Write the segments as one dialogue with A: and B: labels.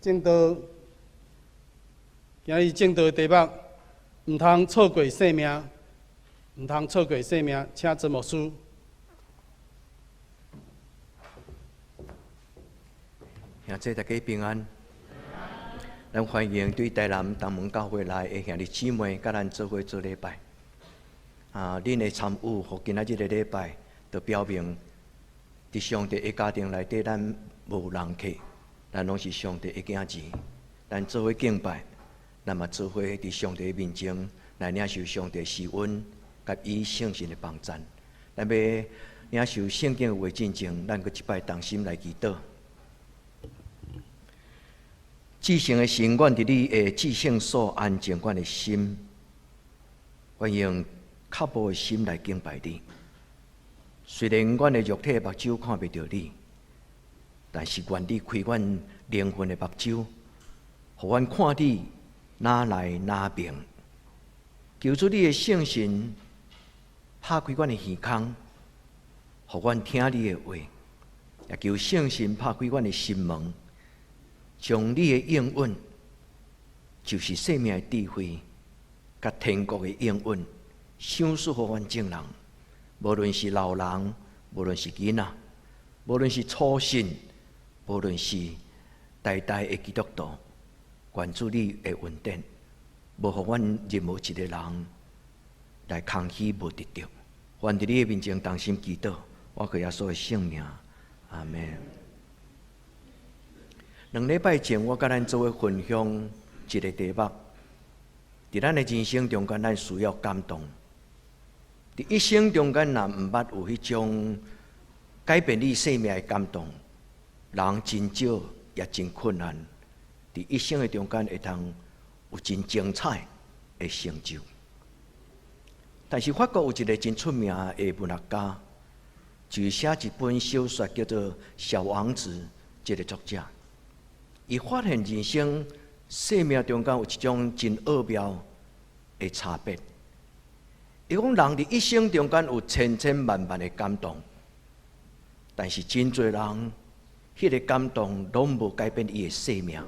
A: 證道，今日證道的題目，毋通錯過生命，毋通錯過生命，請曾牧師。
B: 兄弟大家平安，咱歡迎對台南東門教會來的兄弟姊妹，佮咱做伙做禮拜。啊，恁的參與，予今仔日的禮拜，就表明佇上帝的家庭內底，咱無人客，咱攏是上帝的囝兒。咱做伙敬拜，咱嘛做伙佇上帝面前來領受上帝施恩，佮伊聖神的幫贊。咱欲領受聖經的話進前，咱閣一擺同心來祈禱。至聖的神，願佇你的至聖所安靜阮的心，願用渴慕的心來敬拜你。雖然阮的肉體目睭看袂著你，但是願你開阮靈魂的目睭，予阮看你若來若明。求主你的聖神拍開阮的耳孔，予阮聽你的話；也求聖神拍開阮的心門，將你的應允，就是生命的智慧，佮天國的應允，賞賜予阮眾人。無論是老人，無論是囡仔，無論是初信，無論是代代的基督徒，願主你的恩典，無予阮任何一個人來空虛無得著。願佇你的面前同心祈禱，我靠耶穌的聖名，阿們。兩禮拜前，我佮咱做伙分享一個題目，佇咱的人生中間，咱需要感動。佇一生中間，若毋捌有彼種改變你生命的感動，人真少也真困難。佇一生的中間，會通有真精彩的成就。但是法國有一個真出名的文學家，就是寫一本小說叫做《小王子》這個作者，伊發現人生生命中間有一種真奧妙的差別。伊講人佇一生中間有千千萬萬的感動，但是真濟人，彼個感動攏無改變伊的生命。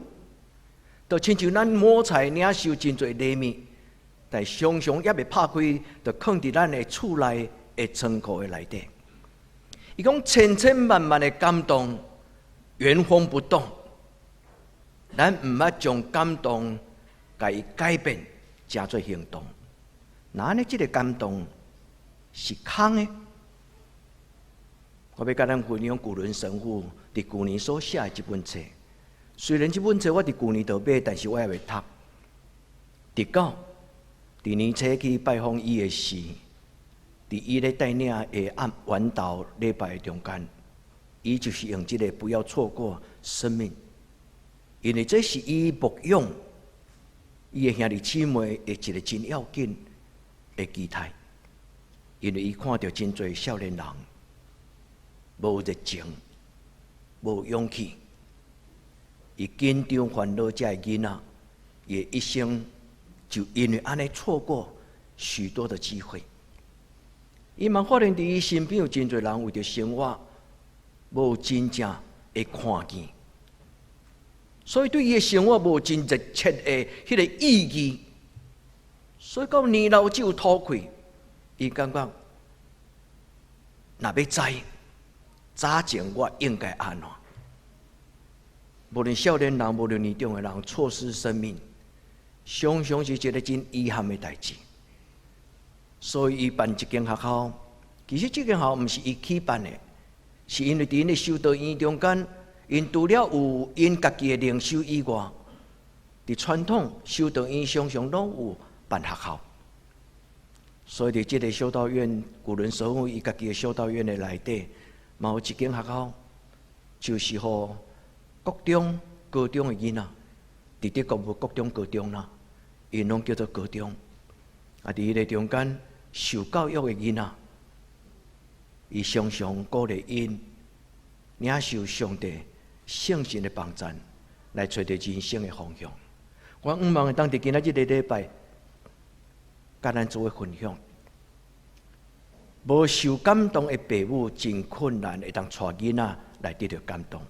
B: 就親像咱摸菜領受真濟禮物，但常常猶未拍開，就囥佇咱的厝內的倉庫的內底。伊講千千萬萬的感動原封不動，咱毋捌將感動共伊改變，成做行動。那按呢，這個感動是空的。我欲佮咱分享古倫神父佇舊年所寫的這本冊。雖然這本冊我佇舊年就買，但是我猶未讀。直到佇年初去拜訪伊的時，佇伊咧帶領的暗晚禱禮拜的中間，伊就是用這個不要錯過生命，因為這是伊牧養伊的兄弟姊妹的一個真要緊的期待，因為伊看著真濟少年人無熱情、無勇氣，伊緊張煩惱這的囡仔，伊的一生就因為按呢錯過許多的機會。伊嘛發現佇伊身邊有真濟人為著生活無真正的看見，所以對伊的生活無真熱切的彼個意義。所以到年老只有吐氣，伊感覺若欲知早前我應該按怎？無論少年人，無論年長的人，錯失生命，常常是一個真遺憾的代誌。所以伊辦一間學校，其實這間學校毋是伊起辦的，是因為佇𪜶的修道院中間，𪜶除了有𪜶家己的靈修以外，佇傳統修道院常常攏有辦學校，所以佇這個修道院，古倫神父伊家己的修道院的內底，嘛有一間學校，就是予國中、高中的囡仔，佇德國無國中、高中啦，𪜶攏叫做高中。啊，佇彼個中間受教育的囡仔，伊常常鼓勵𪜶領受上帝聖神的幫贊，來揣著人生的方向。我向望會當佇今仔日這個禮拜，佮咱做伙分享，無受感動的爸母真困難會當帶囡仔來得著感動。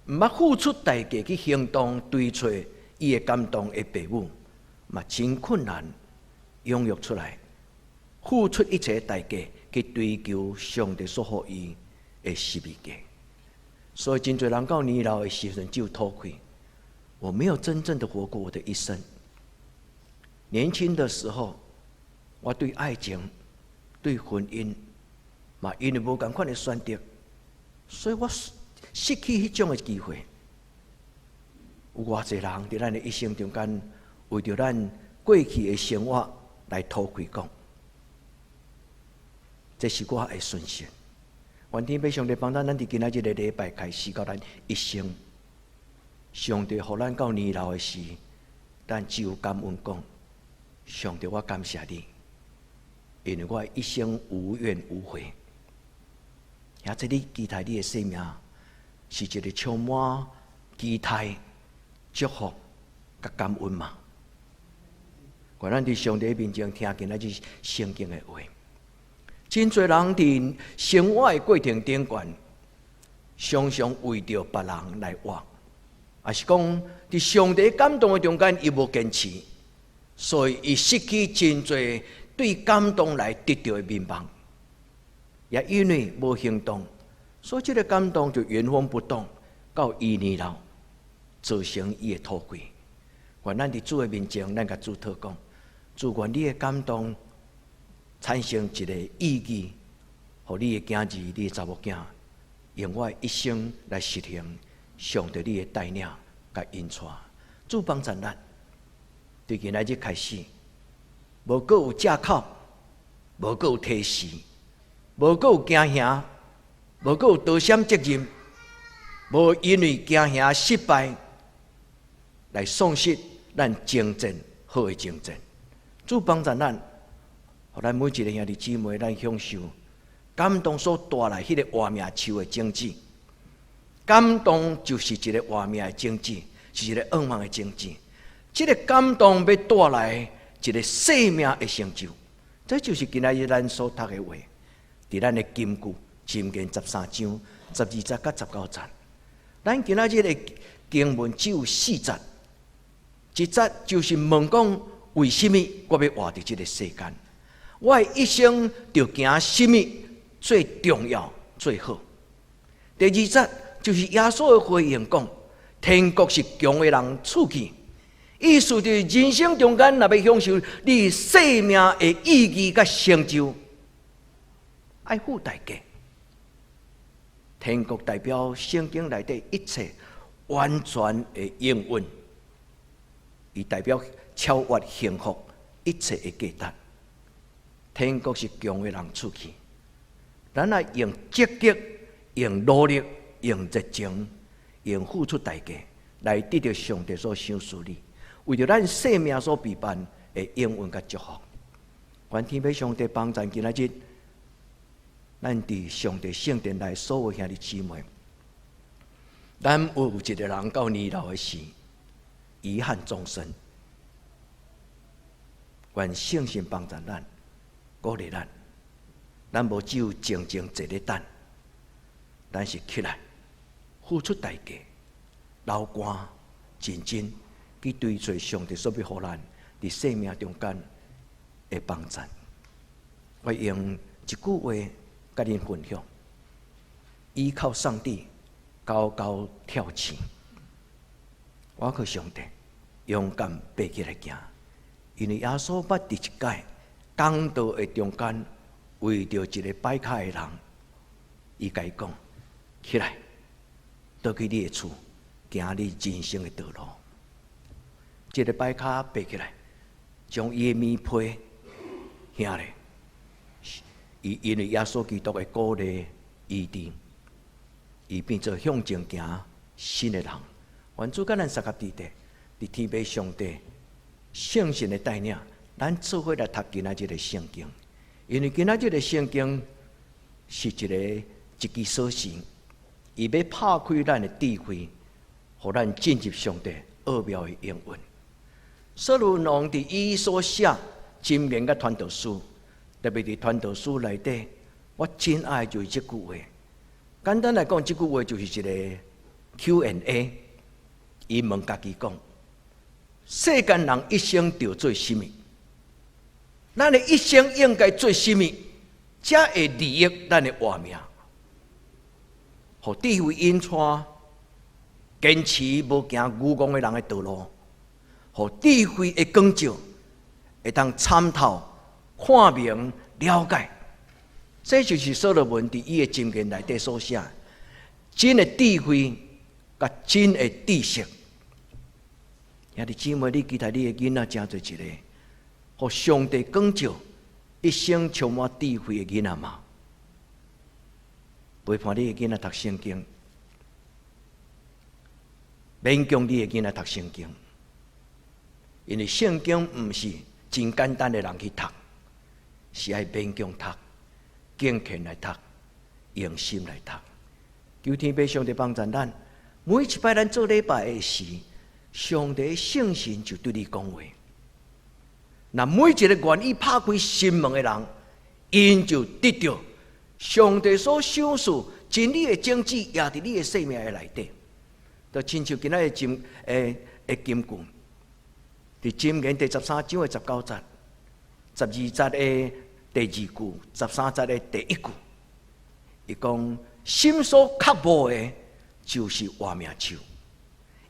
B: 毋捌付出代價去行動追揣伊的感動的爸母，嘛真困難養育出來，付出一切代價去追求上帝所予伊的十字架。所以真濟人到年老的時陣就吐氣，我沒有真正的活過我的一生。年輕的時候，我對愛情、對婚姻，嘛因為無仝款的選擇，所以我失去彼種的機會。有偌濟人佇咱的一生中間，為著咱過去的生活來吐氣講，這是我的損失。願天父上帝幫助咱，佇今仔這个禮拜開始到咱一生，上帝予咱到年老的時，咱只有感恩講：上帝，我感謝你，因為我一生無怨無悔。或者你期待你的生命是一個充滿期待、祝福、佮感恩嗎？願咱佇上帝面前聽今仔日聖經的話。真濟人佇生活的過程頂懸，常常為著別人來活，抑是講佇上帝感動的中間，伊無堅持，所以伊失去真濟對感動來得著的眠望。也因為無行動，所以這个感動就原封不動到伊年老，造成伊的吐氣。願咱佇主的面前，咱共主禱講：主，願你的感動產生一個意義，予你的囝兒、你的查某囝，用我的一生來實行上帝你的帶領佮引帶。主幫助咱，對今仔日開始，無閣有藉口，無閣有提示，無閣有驚嚇，無閣有推卸責任，無因為驚嚇失敗來喪失咱征戰好的征戰。主幫助咱，予咱每一个兄弟姊妹，咱享受感動所帶來彼个活命樹的種子。感動就是一个活命的種子，是一个向望的種子。這个感動欲帶來一个生命的成就，這就是今仔日咱所讀的話。佇咱的金句，箴言13章12節佮19節。咱今仔日的經文只有四節，一節就是問講為啥物我欲活佇這个世間？我的一生著行啥物最重要、最好？第二節就是耶穌的回應講：天國是強的人賜去。意思就是人生中間若欲享受你生命的意義佮成就，愛付代價。天國代表聖經內底一切完全的應允，伊代表超越幸福一切的價值。天國是強的人賜去，咱愛用積極、用努力、用熱情、用付出代價來得著上帝所賞賜你，為著咱生命所備辦的應允佮祝福。願天父上帝幫助今仔日，咱佇上帝聖殿內所有兄弟姊妹，咱有一个人到年老的時，遺憾終身。願聖神幫助咱，鼓勵咱，咱無只有靜靜坐咧等，咱是起來付出代價，流汗認真去追揣上帝所欲予咱佇生命中間的幫助。我用一句話佮恁分享：依靠上帝，高高跳起。我靠上帝，勇敢爬起來行，因為耶穌捌佇一擺講道的中間，為著一个跛跤的人，伊共伊講：起來，倒去你的厝，行你人生的道路。這个跛跤爬起來，將伊的棉被兄咧，伊因為耶穌基督的鼓勵醫治，伊變做向前行新的人。願主佮咱相佮佇咧，佇天父上帝聖神的帶領，咱做伙來讀今仔日的聖經。因為今仔日的聖經是一支鎖匙，伊欲拍開咱的智慧，予咱進入上帝奧妙的應允。所羅門王佇伊所寫箴言佮傳道書，特別佇傳道書內底，我真愛就是這句話。簡單來講，這句話就是一个 Q&A，伊問家己講：世間人一生著做啥物？咱的一生應該做啥物，才會利益咱的活命？予智慧引帶，堅持無行愚戇的人的道路，予智慧的光照，會當參透、看明、了解。這就是所羅門佇伊的箴言內底所寫，真的智慧佮真的知識。兄弟姊妹，你期待你的囡仔成做一個，予上帝光照，一生充滿智慧的囡仔嗎？陪伴你的囡仔讀聖經，勉強你的囡仔讀聖經，因為聖經毋是真簡單的人去讀，是愛勉強讀、敬虔來讀、用心來讀。求天父上帝幫助咱，每一擺咱做禮拜的時，上帝聖神就對你講話。若每一個願意拍開心門的人，𪜶就得著上帝所賞賜真理的種子，也佇你的生命的內底。就親像今仔日箴的金句，佇箴言第13章的19節、12節的第二句、13節的第一句，伊講心所渴慕的，就是活命樹。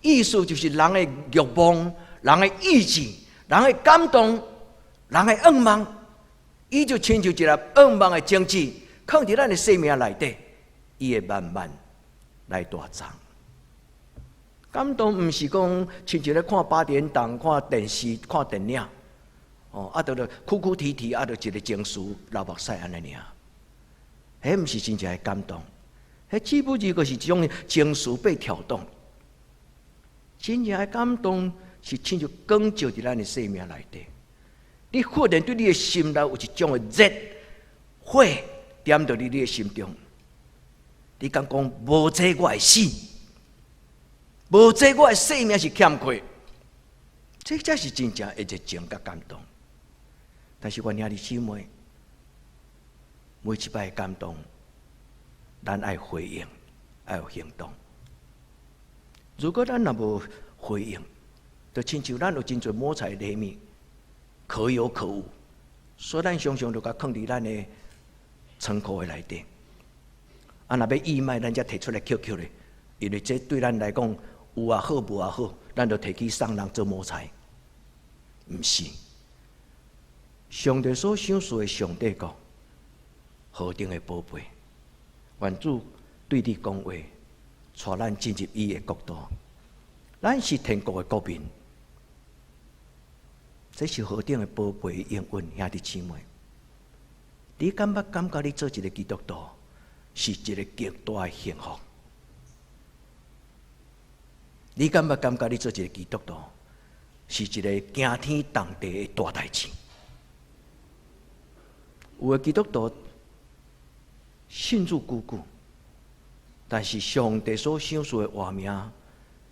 B: 意思就是人的欲望、人的意志、人的感動、人的願望，伊就親像一粒願望的種子，囥佇咱的生命內底，伊會慢慢來大長。感動毋是講親像咧看八點檔、看電視、看電影，哦，啊，就哭哭啼啼，啊，就一个情緒流目屎按呢爾。彼毋是真正的感動，彼只不過是一種情緒被挑動。真正的感動是親像光照佇咱的生命內底，你忽然對你的心內有一種的熱火點著佇你的心中，你敢講無這我會死，無這我的生命是欠缺，這才是真正的熱情佮感動。但是阮兄弟姊妹，每一擺的感動，咱愛回應，愛有行動。如果咱若無回應，就親像咱有真濟摸彩禮物，可有可無，所以咱常常就共囥佇咱的倉庫的內底。啊，若欲義賣，咱才提出來抾抾咧，因為這對咱來講有也好，無也好，咱就提去送人做摸彩。毋是，上帝所賞賜的上帝國，何等的寶貝！願主對你講話，帶咱進入伊的國度。咱是天國的國民，這是何等的寶貝應允，兄弟姊妹。你敢捌感覺你做一个基督徒是一个極大的幸福？你敢捌感覺你做一个基督徒是一个驚天動地的大代誌？有的基督徒信主久久，但是上帝所賞賜的活命，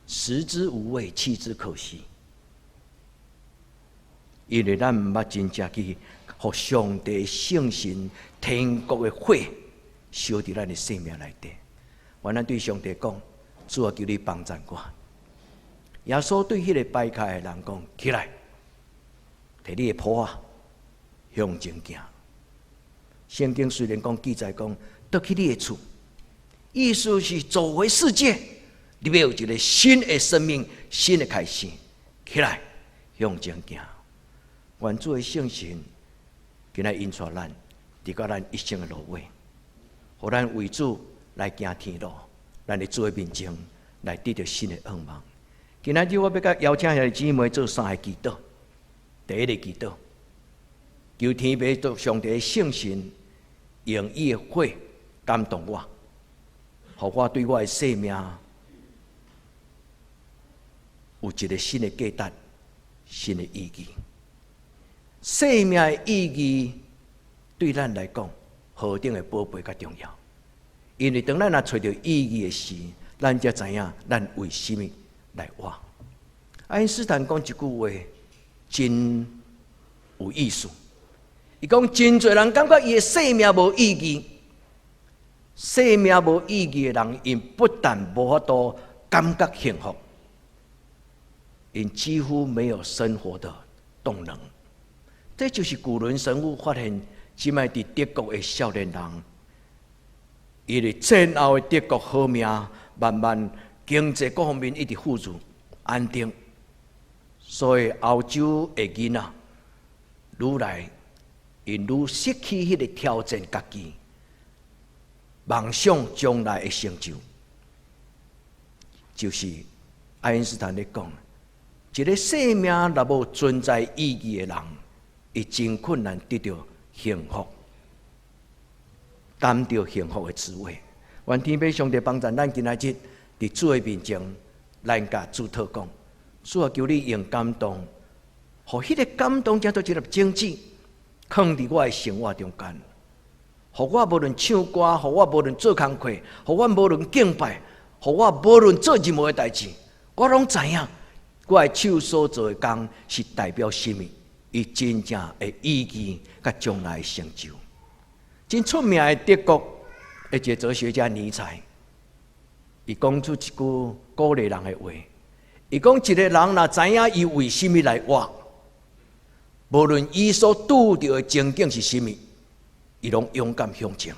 B: 食之無味，棄之可惜。因為咱毋捌真正去予上帝聖神天國的火燒佇咱的生命內底。願咱對上帝講：主啊，求你幫助我。耶穌對彼个跛跤的人講：起來，提你的鋪仔向前行。聖經雖然講記載講，倒去你的厝，意思是走回世界，你欲有一个新的生命，新的開始。起來，向前行。願主的聖神，今仔引帶咱，佇到咱一生的路尾，予咱為主來行天路，咱佇主的面前來得著新的願望。今仔日我欲佮邀請兄弟姊妹做三个祈禱。第一个祈禱，求天父上帝的聖神用伊的火感動我，予我對我的生命有一个新的價值、新的意義。生命的意義對咱來講何等的寶貝佮重要。因為當咱若揣著意義的時，咱才知影咱為啥物來活。愛因斯坦講一句話真有意思。伊講真濟人感覺伊的生命無意義，生命無意義的人，𪜶不但無法度感覺幸福，𪜶幾乎沒有生活的動能。這就是古倫神父發現，這擺佇德國的少年人，因為戰後的德國好命，慢慢經濟各方面一直富裕安定，所以歐洲的囡仔愈來，𪜶愈失去彼个挑戰家己，夢想將來的成就，就是愛因斯坦咧講，一个生命若無存在意義的人，伊真困難得著幸福，擔著幸福的滋味。願天父上帝幫助咱今仔日佇主的面前，咱共主禱告，主啊，求你用感動，予彼个感動成做一粒種子，囥佇我的生活中間，予我無論唱歌，予我無論做工課，予我無論敬拜，予我無論做任何的代誌，我攏知影，我的手所做的工是代表啥物。伊真正的意義佮將來的成就。真出名的德國的一个哲學家尼采，伊講出一句鼓勵人的話。伊講一個人若知影伊為啥物來活，無論伊所拄著的情景是啥物，伊攏勇敢向前。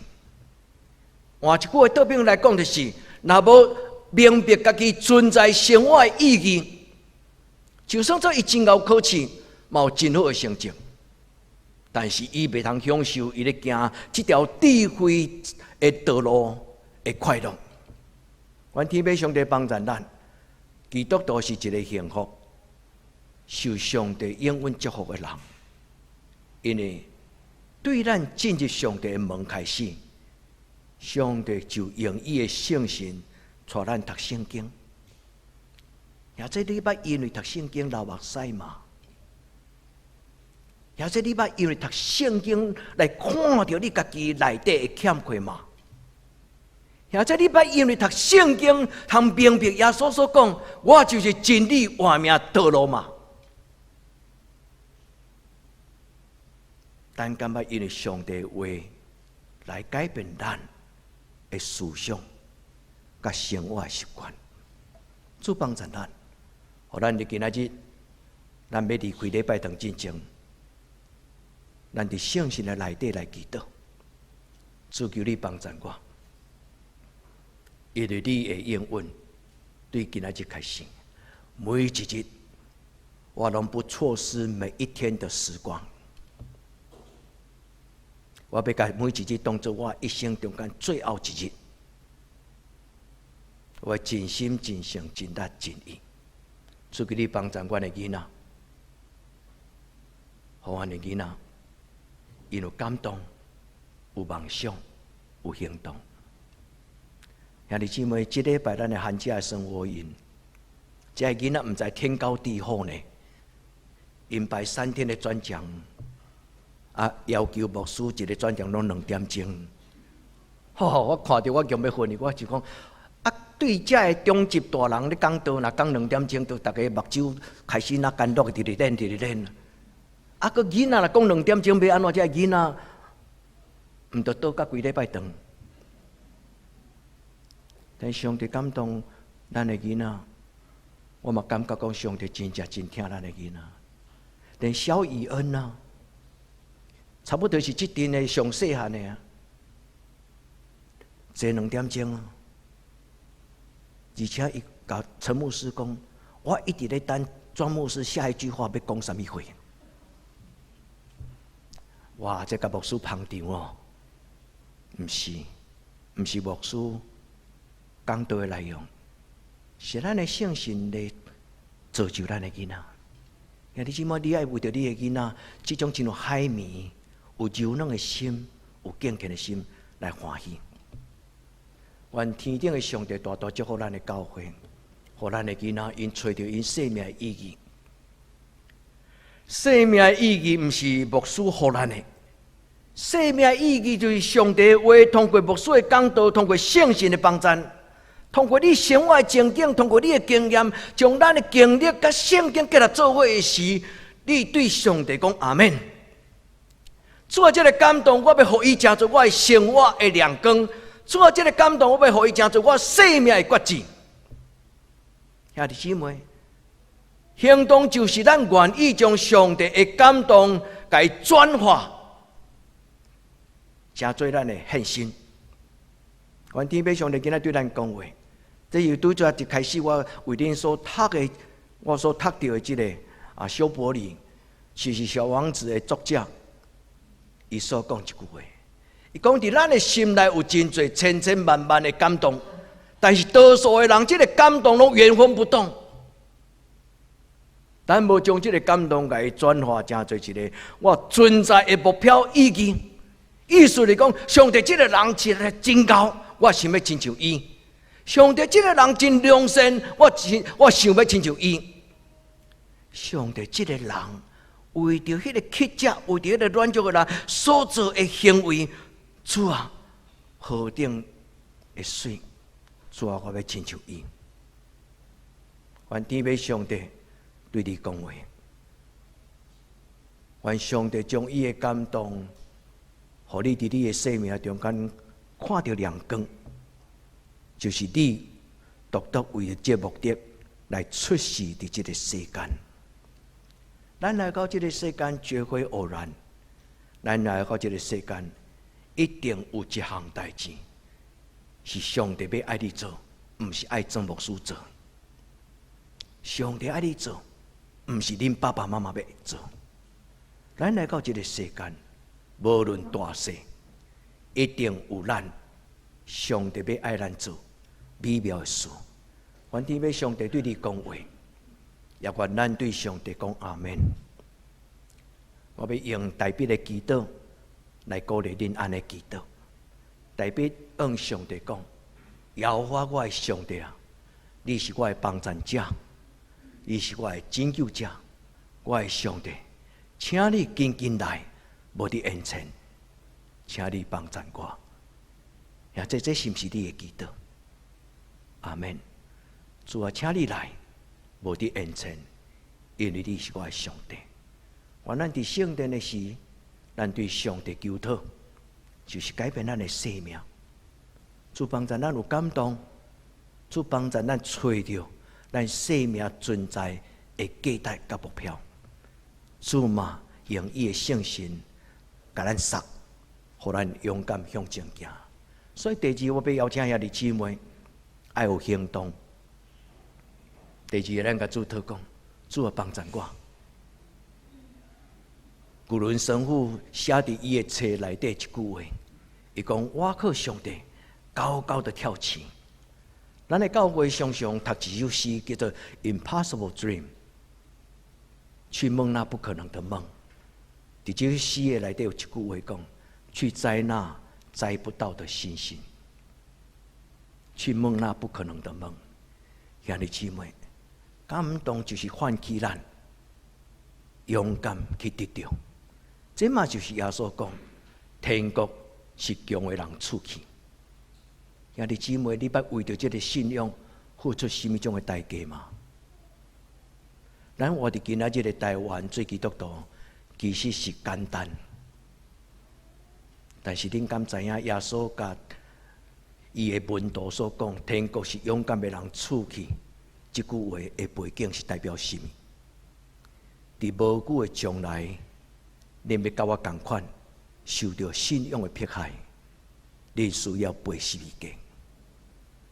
B: 換一句話倒轉來講，就是若無明白家己存在生活的意義，就算做伊真𠢕考試，嘛有真好的成績，但是伊袂通享受伊咧行這條智慧的道路的快樂。願天父上帝幫助咱，基督徒是一个幸福、受上帝永遠祝福的人，因為對咱進入上帝的門開始，上帝就用伊的聖神帶咱讀聖經。或者你捌因為讀聖經流目屎嗎？或者你捌因為讀聖經來看著你家己內底的欠缺嗎？或者你捌因為讀聖經通明白耶穌所講，我就是真理、活命、道路嗎？咱敢捌因為上帝話來改變咱的思想、佮生活習慣？主幫助咱，予咱佇今仔日，咱欲離開禮拜堂進前，咱佇聖神的內底來祈禱，主求你幫助我，因為你的應允對今仔日開始，每一日我攏不錯失每一天的時光。我欲共每一日當做我一生中間最後一日，我盡心盡性盡力盡意，主求你幫助阮的囡仔，予阮的囡仔。𪜶有感動，有夢想，有行動。兄弟姊妹，這禮拜咱的寒假的生活營，這个囡仔毋知天高地厚呢。𪜶排3天的專講，啊，要求牧師一个專講攏2點鐘。吼，我看著我強欲昏去，我就講，啊，對這个中級大人咧講道，若講兩點鐘，就逐家目睭開始若乾落，直直練，直直練。啊，閣囡仔若講兩點鐘欲按怎？這个囡仔毋著倒甲規禮拜長。但上帝感動咱的囡仔，我嘛感覺講上帝真正真疼咱的囡仔。連小以恩啊，差不多是這陣的上細漢的啊，坐兩點鐘啊，而且伊共陳牧師講，我一直咧等莊牧師下一句話欲講啥物話。哇！這共牧師捧場哦，毋是，毋是牧師講道的內容，是咱的聖神咧造就咱的囡仔。兄弟姊妹，你愛為著你的囡仔，這種真有海綿、有柔軟的心、有敬虔的心來歡喜。願天頂的上帝大大祝福咱的教會，予咱的囡仔𪜶揣著𪜶生命的意義。生命的意義毋是牧師予咱的，生命的意義就是上帝的話，通過牧師的講道，通過聖神的幫助，通過你生活的情景，通過你的經驗，將咱的經歷佮聖經結合做伙的時，你對上帝講阿們。主啊，這个感動，我欲予伊成做我的生活的亮光。主啊，這个感動，我欲予伊成做我生命的決志。兄弟姊妹，行動就是咱願意將上帝的感動共伊轉化，成做咱的獻身。願天父上帝今仔對咱講話，這是拄才一開始我為恁所讀的，我所讀著的這个蕭伯里，就是《小王子》的作者，伊所講一句話，伊講佇咱的心內有真濟千千萬萬的感動，但是多數的人這个感動攏原封不動，咱無將這个感動共伊轉化成做一个我存在的目標意義。意思是講，上帝這个人實在真𠢕，我想欲親像伊；上帝這个人真良善，我想欲親像伊。上帝這个人為著彼个乞者，為著彼个軟弱的人所做的行為，主啊，何等的媠！主啊，我欲親像伊。願天父上帝對你講話，願上帝將伊的感動，予你佇你的生命中間看著亮光，就是你獨獨為著這目的來出世佇這个世間。咱來到這个世間絕非偶然，咱來到這个世間一定有一項代誌是上帝欲愛你做，毋是愛曾牧師做。上帝愛你做，毋是恁爸爸媽媽欲做。咱來到這个世間，無論大細，一定有咱上帝欲愛咱做美妙的事。願天父上帝對你講話，也願咱對上帝講阿們。我欲用大衛的祈禱來鼓勵恁按呢祈禱。大衛向上帝講：耶和華我的上帝啊，你是我的幫贊者，你是我的拯救者，我的上帝，請你緊緊來，無佇延遲，請你幫贊我。呀，這是毋是你的祈禱？阿們。主啊，請你來，無佇延遲，因為你是我的上帝。願咱佇聖殿的時，咱對上帝求討，就是改變咱的生命。主幫助咱有感動，主幫助咱揣著咱生命存在的價值佮目標。主嘛用伊的聖神共咱捒，予咱勇敢向前行。所以第二，我欲邀請兄弟姊妹愛有行動。第二，咱共主禱講，主啊幫贊我。古倫神父寫佇伊的冊內底一句話，伊講：我靠上帝，高高的跳起。咱的教會常常讀一首詩，叫做《Impossible Dream》，去夢那不可能的夢。佇這首詩的內底有一句話講：去摘那摘不到的星星，去夢那不可能的夢。兄弟姊妹，感動就是喚起咱勇敢去得著。這嘛就是耶穌講，天國是強的人賜去。兄弟姊妹，你捌為著這个信仰付出啥物種的代價嗎？咱活佇今仔日的台灣做基督徒，其實是簡單。但是恁敢知影耶穌共伊的門徒所講，天國是勇敢的人賜去？這句話的背景是代表啥物？佇無久的將來，恁欲佮我仝款，受著信仰的迫害，恁需要背十字架。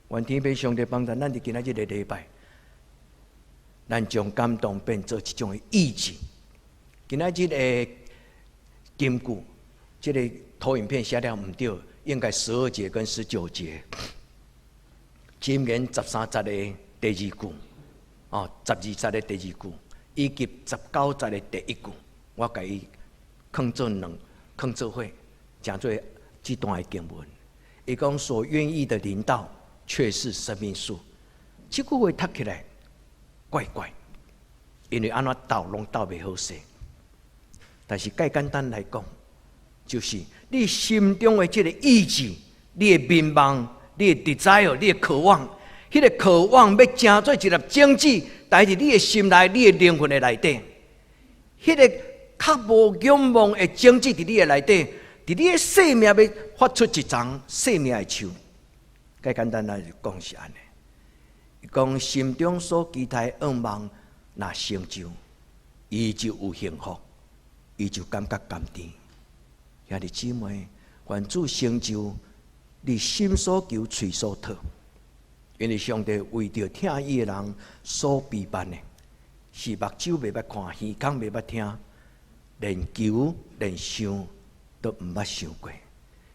B: 願天父上帝幫助咱佇今仔日个禮拜，咱將感動變做一種的意志。今仔日的金句，這个投影片寫了毋對，應該12節跟19節。箴言13節的第二句，哦，12節的第二句，以及19節的第一句，我共伊囥做兩，囥做伙，成做這段的經文。伊講所願意的臨到，卻是生命樹。這句話讀起來怪怪，因為按怎鬥攏鬥袂好勢。但是較簡單來講，就是你心中的這个意志，你的願望，你的 desire，你的渴望，彼个渴望欲成做一粒種子，埋佇你的心內、你的靈魂的內底。彼个較無仰望的種子佇你的內底，佇你的生命欲發出一叢生命的樹。較簡單來講是按呢。伊講心中所期待願望若成就，伊就有幸福，伊就感覺甘甜。兄弟姊妹，願主成就你心所求、喙所討，因為上帝為著疼伊的人所備辦的，是目睭袂捌看，耳孔袂捌聽，連求連想都毋捌想過。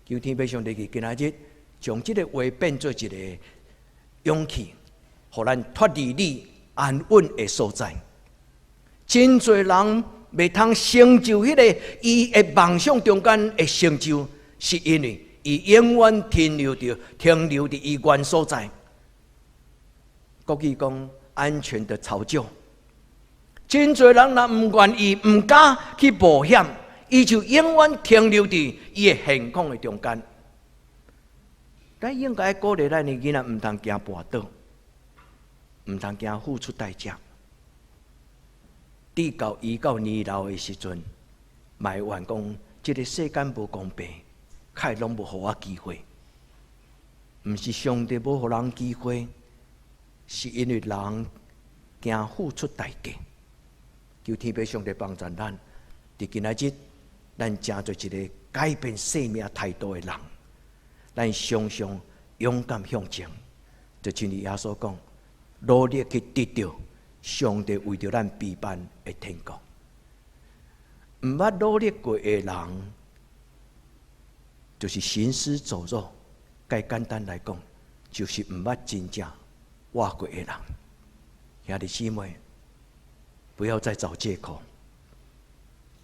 B: 求天父上帝佇今仔日將這個話變做一個勇氣，予咱脫離你安穩的所在。真濟人袂通成就彼個伊的夢想中間的成就，是因為伊永遠停留佇伊原所在。國語講安全的巢窖。真濟人若毋願意、毋敢去冒險，伊就永遠停留佇伊的現況的中間。咱應該鼓勵咱的囡仔，毋通驚跋倒，毋通驚付出代價。直到伊到年老的時陣，埋怨講這个世間無公平，較會攏無予我機會。毋是上帝無予人機會，是因為人驚付出代價。求天父上帝幫助咱，佇今仔日，咱成做一个改變生命態度的人。咱常常勇敢向前，就親像耶穌講，努力去得著上帝為著咱備辦的天國。毋捌努力過的人，就是行屍走肉。較簡單來講，就是毋捌真正活過的人。兄弟姊妹，不要再找借口。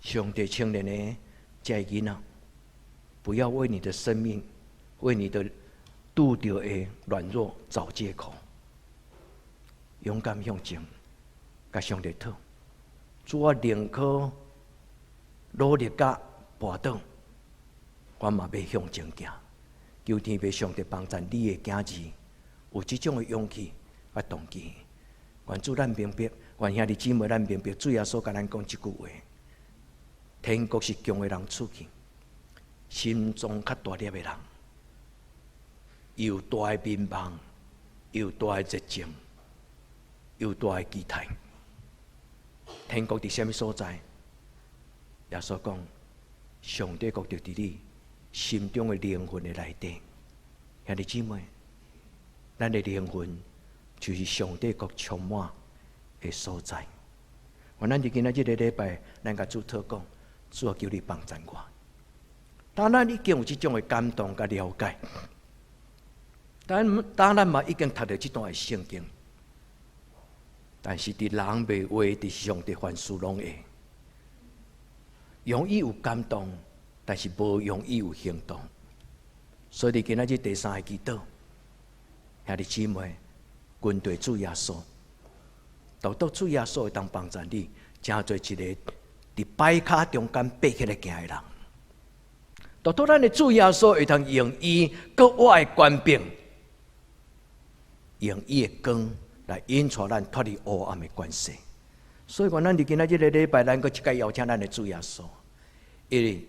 B: 上帝青年的這个囡仔，不要為你的生命，為你的拄著的軟弱找借口，勇敢向前，共上帝討。主，我寧可努力甲跋倒，我嘛欲向前行。求天父上帝幫助你的囝兒有這種的勇氣佮動機。願主咱明白，願兄弟姊妹咱明白，主耶穌共咱講這句話：天國是強的人賜去，心臟較大粒的人，有大的眠夢，有大的熱情，有大的期待。天國佇啥物所在？耶穌講，上帝國就佇你心中的靈魂的內底。兄弟姊妹，咱的靈魂就是上帝國充滿的所在。願咱佇今仔這个禮拜，咱共主禱告，主啊，求你幫助我。當咱已經有這種的感動佮了解，當咱嘛已經讀著這段的聖經，但是佇人袂話，佇上帝凡事攏會，容易有感動，但是無容易有行動。所以佇今仔日第三个祈禱，兄弟姊妹，跟隨主耶穌，獨獨主耶穌會當幫助你，成做一个佇擺跤中間爬起來行的人。獨獨咱的主耶穌會當用伊閣我的權柄，用伊的光來引帶咱脫離黑暗的權勢。所以講，咱佇今仔這个禮拜，咱閣一擺邀請咱的主耶穌，因為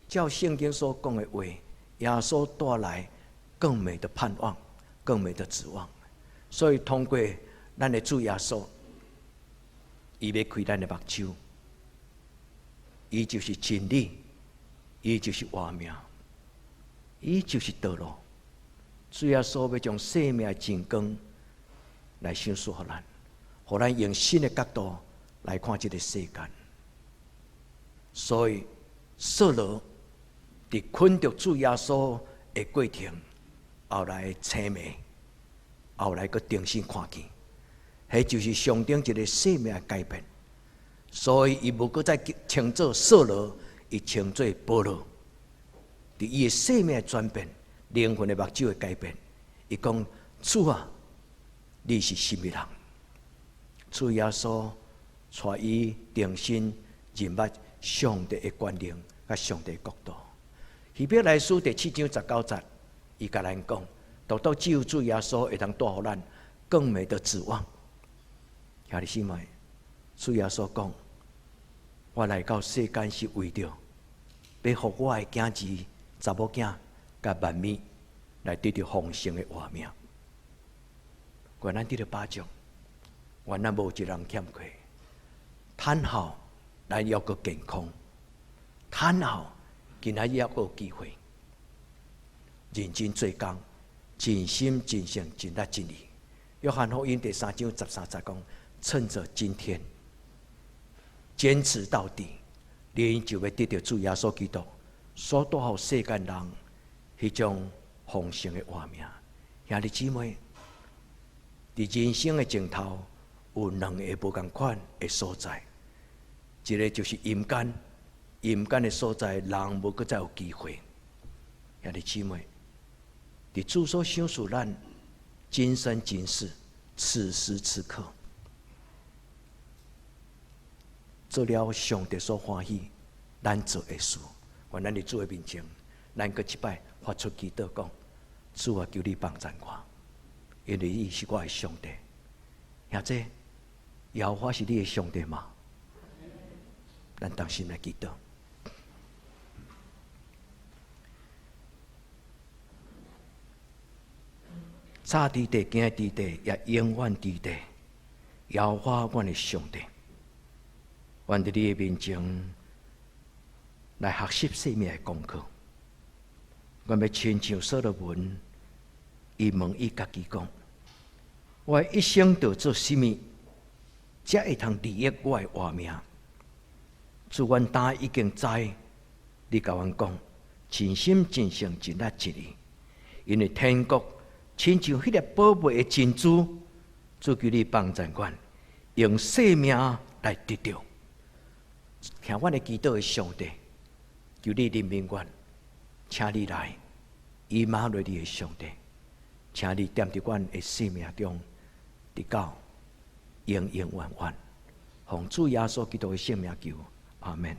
B: 照聖經所講的話，耶穌帶來更美的盼望，更美的指望。所以通過咱的主耶穌，伊欲開咱的目睭，伊就是真理，伊就是活命，伊就是道路。主耶穌欲將生命的真光來賞賜予咱，予咱用新的角度來看這个世間。所以，掃羅佇困著主耶穌的過程，後來青迷，後來閣重新看見，彼就是象徵一个生命的改變。所以，伊無閣再稱做掃羅，伊稱做保羅。佇伊的生命的轉變，靈魂的目睭的改變，伊講：主啊，你是啥物人？主耶穌帶伊重新認捌上帝的權能佮上帝的國度。希伯來書第七章十九節，伊共咱講：獨獨只有主耶穌會當帶予咱更美的指望。兄弟姊妹，主耶穌講：我來到世間是為著欲予我的囝兒、查某囝佮萬民來得著豐盛的活命。願咱得著把握，願咱無一人欠缺。趁好，咱猶閣健康；趁好，今仔日猶閣有機會，認真做工，盡心盡性盡力盡意。約翰福音第三章十三節講：趁著今天，堅持到底，你就欲得著主耶穌基督所帶予世間人彼種豐盛的活命。兄弟姊妹，佇人生的盡頭有兩个無仝款的所在，一个就是陰間，陰間的所在，人無閣再有機會。兄弟姊妹，佇主所賞賜咱今生今世，此時此刻，做了上帝所歡喜咱做的事。願咱佇主的面前，咱閣一擺發出祈禱講：主啊，求你幫贊我，因為你是我的上帝。兄弟，耶和華是你的上帝嗎？咱同心來祈禱。早佇地，今佇地，也永遠佇地。耶和華阮的上帝，阮佇你的面前來學習生命的功課。阮欲親像所羅門，伊問伊家己講：我一生著做啥物，才會通利益我的活命？主，阮今已經知，你共阮講，盡心盡性盡力盡意，因為天國親像彼粒寶貝的珍珠，主求你幫贊阮，用生命來得著。聽阮的祈禱的上帝，求你憐憫阮，請你來，以馬內利的上帝，請你踮佇阮的生命中，直到永永遠遠，奉主耶穌基督的聖名求，阿們。